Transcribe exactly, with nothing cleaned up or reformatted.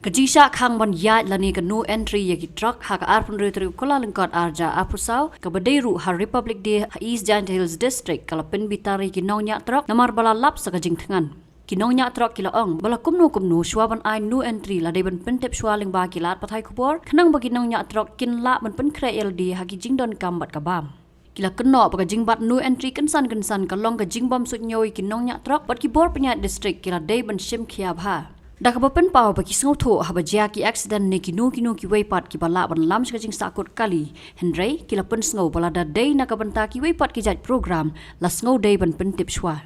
Ka jingshah khang ban ïaid lane ka no entry ïa ki trok ha ka arphew hynriew tarik u Kyllalyngkot arhajar arphew saw, kaba dei ruh ha Republic Day ha East Jaintia Hills District, ka la pynbitar ïa ki nongñiah trok namar ba la lap sa ka jingthngan. Ki nongñiah trok ki la ong ba la kumno kumno shuwa ban ai no entry la dei ban pyntip shuwa lyngba ki lad pathai khubor, khnang ba ki nongñiah trok kin lah ban pynkhreh ïa lade ha ki jingdonkam bad ka bam. Ki la kynnoh ba ka jingbat no entry kynsan kynsan ka long ka jingbym suidñiew ïa ki nongñiah trok, bad ki bor pynïaid district ki la dei ban shim khia bha. Da kaba pynpaw ba ki sngewthuh haba jia ki accident ne kino kino kiwei pat kiba lah ban lam sha ka jingsahkut kali, hynrei ki la pynsngew ba lada dei na ka bynta kiwei pat ki jait program, la sngew dei ban pyntip shuwa.